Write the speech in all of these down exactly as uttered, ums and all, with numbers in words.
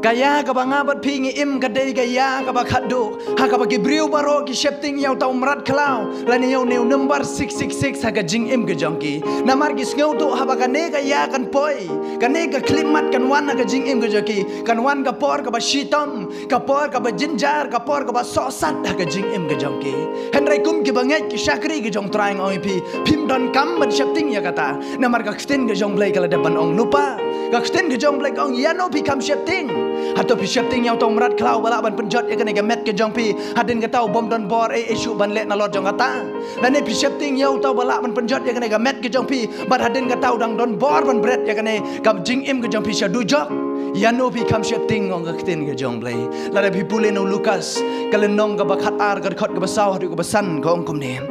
Ka ïa kaba nga bad phi ngi im ka dei ka ïa kaba khatduh, ha kaba ki briew baroh ki sheptieng ïa uta u mrad khlaw lane ïa une u number six six six ha ka jingim ka jong ki. Namar ki sngewthuh haba kane ka ïa kan poi, kane ka khyllipmat kan wan ha ka jingim ka jong ki, kan wan ka por kaba shitom, ka por kaba jynjar, ka por kaba sohsat ha ka jingim ka jong ki. Hynrei kum kiba ngeit ki shakri ki jong U Trai, nga ong ïa phi, phim donkam ban sheptieng ïa kata. Namar ka ktien ka jong U Blei ka la dep ban ong, lypa, ka ktien ka jong U Blei ka ong, ïano phi kham sheptieng? Hato phi sheptieng ïa uta u mrad khlaw ba lah ban pynjot ïa kane ka met ka jong phi, hadien kata u bym don bor ei ei shuh ban leh nalor jong kata? Lane phi sheptieng ïa uta uba lah ban pynjot ïa kane ka met ka jong phi, bad hadien kata u dang don bor ban bret ïa kane ka jingim ka jong phi sha dujok? Ïano phi kham sheptieng, ong ka ktien ka jong U Blei. Lada phi pule na u Lukas, ka lynnong kaba khatar, ka dkhot kaba saw haduh kaba san, ka ong kumne: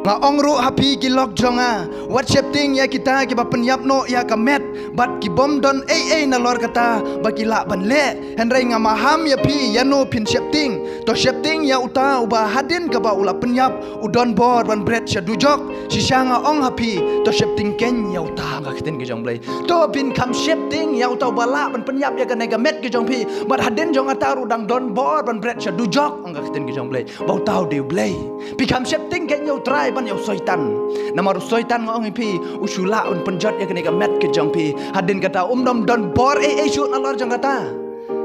Nga ong ruh ha phi ki lok jong nga, wat sheptieng ïa kita kiba pynïap noh ïa ka met, bad ki bym don ei ei nalor kata ba ki lah ban leh. Hynrei nga maham ïa phi ïano phin sheptieng. To sheptieng ïa uta uba hadien kaba u la pynïap u don bor ban bret sha dujok. Shisha nga ong ha phi, to sheptieng keiñ ïa uta, ong ka ktien ka jong U Blei. To phin kham sheptieng ïa uta uba lah ban pynïap ïa kane ka met ka jong phi, bad hadien jong kata ruh u dang don bor ban bret sha dujok, ong ka ktien ka jong U Blei. Ba uta u dei U Blei. Phi kham sheptieng keiñ ïa U Trai ban ïa u Soitan. Namar u Soitan, nga ong ïa phi, u shu lah ban pynjot ïa kane ka met ka jong phi, hadien kata um dom don bor ei ei shuh nalor jong kata.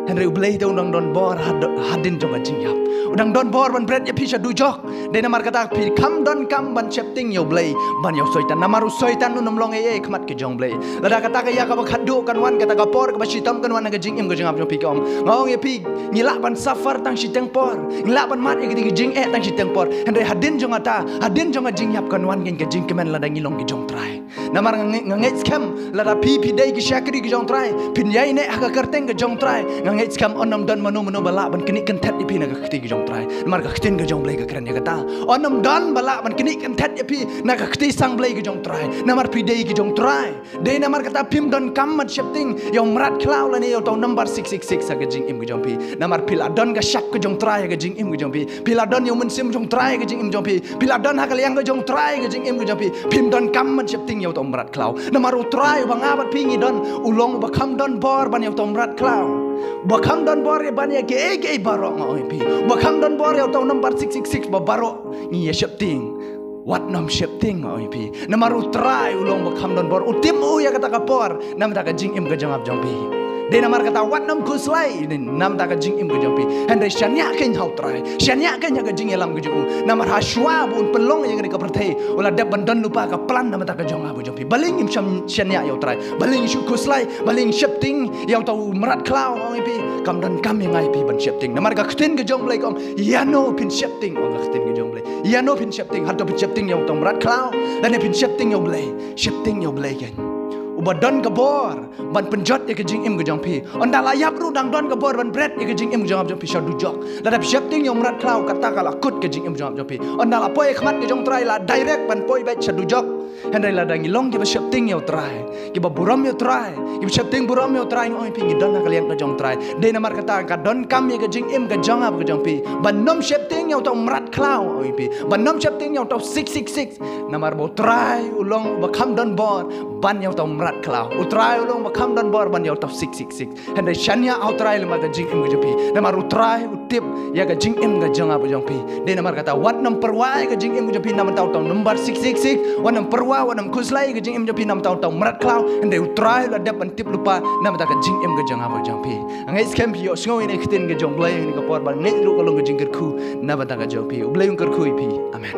Hynrei U Blei te u dang don bor had-, hadien jong ka jingïap. U dang don bor ban bret ïa phi sha dujok. Dei namar kata phi kham donkam ban sheptieng ïa U Blei ban ïa u Soitan. Namar u Soitan un ym long ei ei ha khmat ka jong U Blei. Lada kata ka ïa kaba khatduh kan wan, kata ka por kaba shitom kan wan ha ka jingim ka jong nga bad jong phi, ka ong, nga ong ïa phi, ngi lah ban suffer tang shiteng por, ngi lah ban mad ïa kata ka jingeh tang shiteng por. Hynrei hadien jong kata, hadien jong ka jingïap kan wan keiñ ka jingkmen lada ngi long ki jong U Trai. Namar nga ngeit, nga ngeit skhem lada phi phi dei ki shakri ki jong U Trai, phin ïaineh ha ka kyrteng ka jong U Trai, nga ngeit skhem un ym don mano mano ba lah ban knieh kynthet ïa phi na ka kti ka jong U Trai. Namar ka ktien ka jong U Blei ka kren ïa kata. Un ym don ba lah ban knieh kynthet ïa phi na ka kti sang Blei ka jong U Trai. Namar phi dei ki jong U Trai. Dei namar kata phim donkam ban sheptieng ïa u mrad khlaw lane ïa uta u number six six six ha ka jingim ka jong phi. Namar phi la don ka shap ka jong U Trai ha ka jingim ka jong phi. Phi la don ïa u mynsiem jong U Trai ha ka jingim jong phi. Phi la don ha ka liang ka jong U Trai ha ka jingim ka jong phi. Phim donkam ban sheptieng ïa uta u mrad khlaw. Namar U Trai uba nga bad phi ngi don, u long uba kham don bor ban ïa uta u mrad khlaw. Uba kham don bor ïa ban ïa kiei kiei baroh, nga ong ïa phi. Uba kham don bor ïa uta u number six six six ba baroh ngi ïa sheptieng. Wat nym sheptieng, nga ong ïa phi. Namar U Trai u long uba kham don bor, u tip u ïa kata ka por na bynta ka jingim ka jong nga bad jong phi. Dei namar kata wat nym khuslai na bynta ka jingim ka jong phi. Hynrei shaniah keiñ ha U Trai, shaniah keiñ ha ka jingïalam ka jong u. Namar ha shuwa ba un pynlong ïa kane ka pyrthei, u la dep ban don lypa ka plan na bynta ka jong nga bad jong phi. Balei ngim shaniah ïa U Trai? Balei ngi shu khuslai? Balei ngi sheptieng ïa uta u mrad khlaw, nga ong ïa phi? Kam donkam ïa nga ïa phi ban sheptieng. Namar ka ktien ka jong U Blei ka ong, ïano phin sheptieng, ong ka ktien ka jong U Blei. Ïano phin sheptieng? Hato phin sheptieng ïa uta u mrad khlaw lane phin sheptieng ïa U Blei? Sheptieng ïa U Blei keiñ. Uba don ka bor ban pynjot ïa ka jingim ka jong phi. Ynda la ïap ruh dang don ka bor ban bret ïa ka jingim ka jong nga bad jong phi sha dujok. Lada phi sheptieng ïa u mrad khlaw, kata ka la kut ka jingim jong nga bad jong phi. Ynda la poi ha khmat ka jong U Trai la direct ban poi beit sha dujok. Hynrei lada ngi long kiba sheptieng ïa U Trai, kiba burom ïa U Trai, kiba sheptieng burom ïa U Trai, nga ong ïa phi, ngi don ha ka liang ka jong U Trai. Dei namar kata ka donkam ïa ka jingim ka jong nga bad ka jong phi ban nym sheptieng ïa uta u mrad khlaw, nga ong ïa phi, ban nym sheptieng ïa uta u six six six. Namar ba U Trai u long uba kham don bor ban ïa uta u mrad khlaw. U Trai u long uba kham don bor ban ïa uta u six six six. Hynrei shaniah ha U Trai lem bad ka jingim ka jong phi. Namar U Trai u tip ïa ka jingim ka jong nga bad jong phi. Dei namar kata wat nym pyrwa ïa ka jingim ka jong phi na bynta uta u number six six six. Wat nym pyrwa, wat nym khuslai ïa ka jingim jong phi na bynta uta u mrad khlaw. Hynrei U Trai u la dep ban tip lypa na bynta ka jingim ka jong nga bad jong phi. Nga ngeit skhem phi ïohsngew ïa kane ka ktien ka jong U Blei ha kane ka por, bad nga ngeit ruh ka long ka jingkyrkhu na bynta ka jong phi. U Blei un kyrkhu ïa phi. Amen.